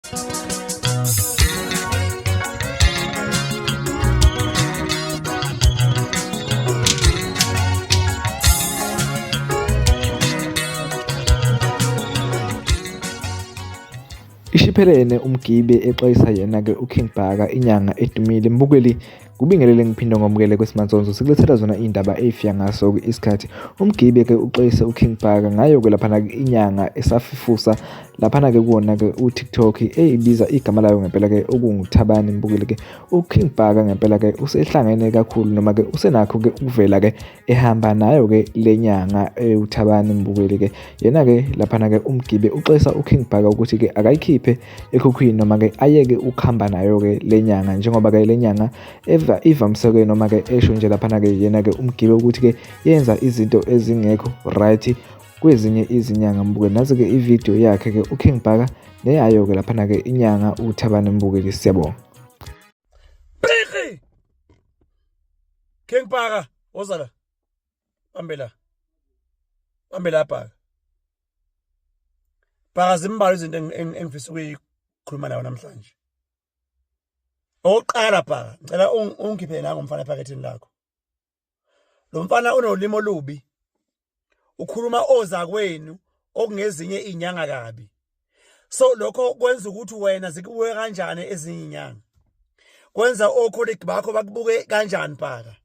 Ishiphelene umgibe exwayisa yena-ke uKing Bhaka inyanga edumile mbukeli kubingelele ngiphinde ngomukele kwesimansonso sikulethela zona iy'ndaba ey'fika ngaso-ke isikhathi umgibe-ke uxwayise uKing Bhaka ngayo-ke laphana-ke inyanga esafufusa laphana-ke kuwona-ke uTikTok eyibiza igama layo ngempela-ke okunguthabani mbukeli-ke uKing Bhaka ngempela-ke usehlangene kakhulu noma-ke usenakho-ke ukuvela-ke ehamba nayo-ke le nyanga ewuthabani mbukeli-ke yena-ke laphana-ke umgibe uxwayisa uKing Bhaka ukuthi-ke akayikhiphe ekhukhwini noma-ke ayeke ukuhamba nayo-ke le nyanga njengoba-ke le nyanga ivamise-ke noma-ke esho nje laphana-ke yena-ke umgibe ukuthi-ke yenza izinto ezingekho right kwezinye izinyanga mbukeli nazi-ke ividiyo yakhe-ke uKing Bhaka neyayo-ke laphana-ke inyanga uThabani Mbukeli siyabonga. Bheki! King Bhaka woza la. Bambe la. Bambe la Bhaka. Bhaka zimbalwa izinto engifisa ukuyikhuluma nawe namhlanje. Okokuqala Bhaka, ngicela ungikhiphe nango mfana ephaketheni lakho. Lo mfana unolimi olubi. Ukhuluma ozakwenu okungezinye izinyanga kabi. So lokho kwenza ukuthi wena zikubuke kanjani ezinye izinyanga. Kwenza ocolleague bakho bakubuke kanjani Bhaka.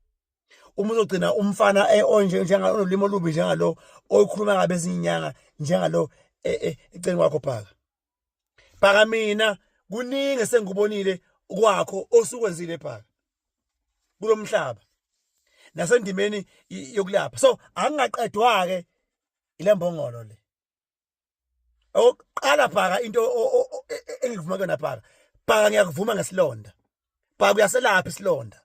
Uma uzogcina umfana eh, onje njenga onolimi olubi njengalo oyikhuluma kabi ezinye inyanga njengalo eh, eh, eceleni kwakho Bhaka. Bhaka mina kuningi esengikubonile kwakho osukwenzile Bhaka kulomhlaba nasendimeni yokulapha so angingaqedwa ke ilembongolo le oqala Bhaka into engikuvuma kuyona Bhaka Bhaka ngiyakuvuma ngesilonda Bhaka uyaselapha isilonda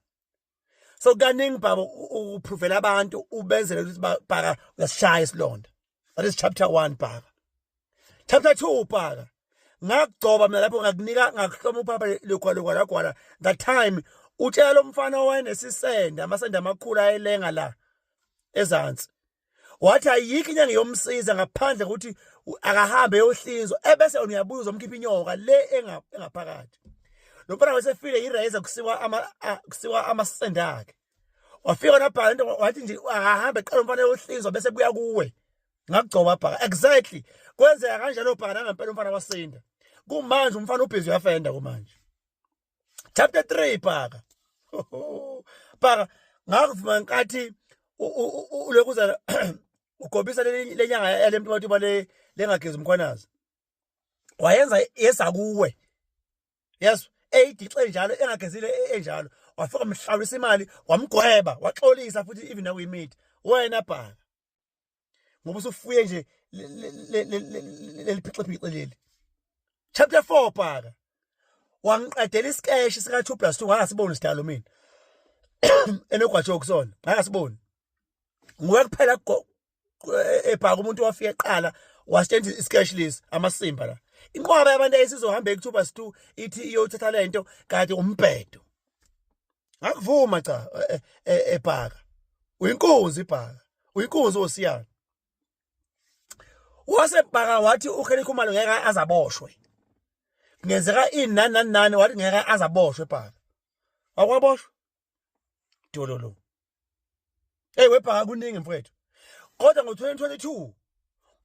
so kaningi baba upruvela abantu ubenzele ukuthi bhaka uyasishaya isilonda that is chapter 1 bhaka chapter 2 bhaka ngakugcoba mina lapho ngakunika ngakuhloma uphapha legwala gwala gwala that time utshela lo mfana owayenesisende amasende amakhulu ayelenga la ezansi wathi ayikho inyanga yomsiza ngaphandle kokuthi akahambe eyohlinzwa ebese wena uyabuya uzomkhipha inyoka le engaphakathi lo mfana wesefile yirayeza kusiwa ama kusiwa amasende akhe wafika nabhala into wathi nje akahambe qala umfana eyohlinzwa bese buya kuwe ngakugcoba bhaka exactly kwenzeka kanjalo bhaka nangempela umfana wasinda kumanje umfana ubhizi uyafenda kumanje chapter 3 bhaka bhaka ngakuvuma nkathi ulokuza ugobisa lenyanga yalemntu le lengagezi umkhwanazi wayenza yeza kuwe yes eyidixe njalo engagezile enjalo wafika mhlawulisa imali wamgweba waxolisa futhi even nakuyimithi wena bhaka ngoba usufuye nje leli phixiphixe leli chapter 4 bhaka wangiqedela isikeshi sika 2 plus 2 ngangasiboni sidalo mina enogwajo kusona ngangasiboni nguwe kuphela ebhaka umuntu wafika eqala wasitshela isikeshi lesi amasimba la inqwaba yabantu ayisizohamba eku 2 plus 2 ithi iyothatha lento kanti umbhedo ngakuvuma cha e, e, ebhaka uyinkunzi ibhaka uyinkunzi osiyana wasebhaka wathi uKelly Khumalo ngeke azaboshwe kungenzeka ini nani nani nani wathi ngeke azaboshwe ebhaka akwaboshwa dololo hey webhaka kuningi mfowethu kodwa ngo-2022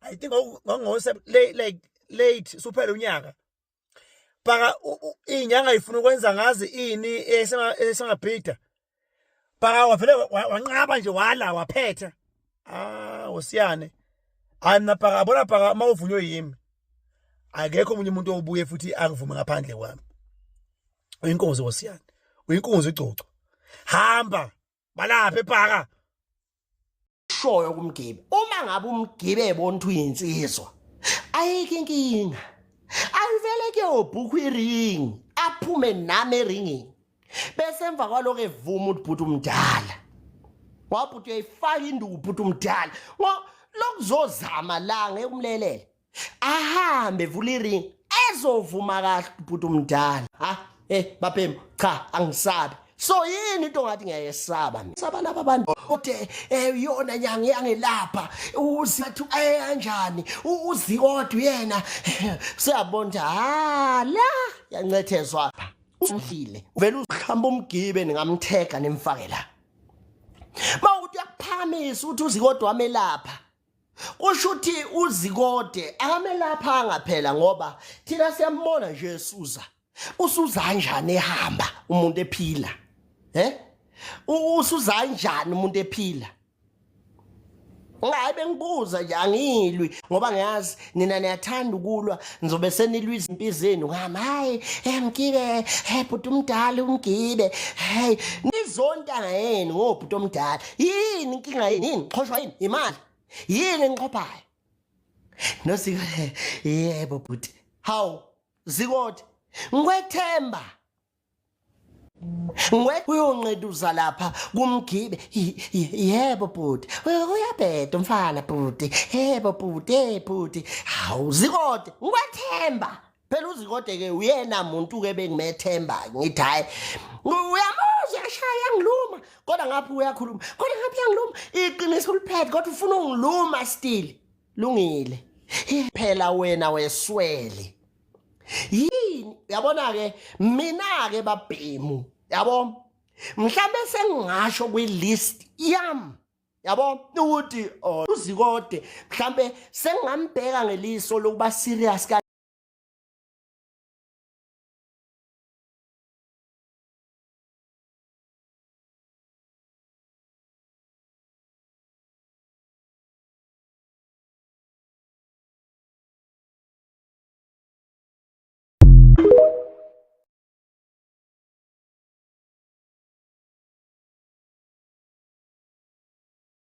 i think ngangose like late suphela unyaka bhaka inyanga ifuna ukwenza ngazi ini esengabhida bhaka wavele wanqaba nje wala waphetha ah usiyane hayi mina bhaka abona bhaka uma uvunywe yimi akekho omunye umuntu obuye futhi akuvume ngaphandle kwami uyinkunzi wosiyane uyinkunzi icucu hamba balaphe bhaka shoyo kumgibe uma ngabe umgibe ebona ukuthi uyinsizwa ayikho inkinga ayivele kuyobhukha iring aphume nami eringini bese emva kwaloko evuma ukuthi bhuti umdala wabhuti uyayifaka induku bhuti umdala lokuzozama la ngeke umlelele ahambe vula iring ezovuma kahle ubhuti umdala ha eh babhemu cha angisabi So yini into ngathi ngiyayesaba mina? Saba laba bantu ode yona nyanga yangelapha uzithi kanjani uzikodwa yena siyabona ukuthi ha la yancethezwa umhlile vele uzikhamba umgibe ningamthega nimfake la mawukuthi uyakuphakamisa ukuthi uzikodwa wamelapha kusho ukuthi uzikode akamelaphanga phela ngoba thina siyambona nje esuza usuza kanjani ehamba umuntu ephila eh usuza kanjani umuntu ephila Ngabe bengibuza nje angilwi ngoba ngiyazi nina niyathanda ukulwa nizobe senilwa izimpi zenu ngami hayi emgibe hey bhuti umdala umgibe hey nizontanga yenu ngobhuti omdala yini inkinga yini yini xhoshwa yini imali yini engiqophayo nosiko yebo bhuti hawu zikode ngikwethemba ngwe uyonqeduza lapha kumgibe yebo bhuti uyabheda umfana bhuti yebo bhuti hey bhuti hawu zikode ngikwethemba phela uzikode ke uyena muntu ke bengimethemba ngithi hayi uyamuzwa uyashaya ngiluma kodwa ngapha uyakhuluma kodwa ngapha uyangiluma iqiniso uliphethe kodwa ufuna ungiluma still lungile phela wena weswele yini yabona ke mina ke babhemu yabo mhlambe sengingasho kwi list yami yabo ukuthi oh, uzikode mhlambe sengingambheka ngeliso lokuba serious ka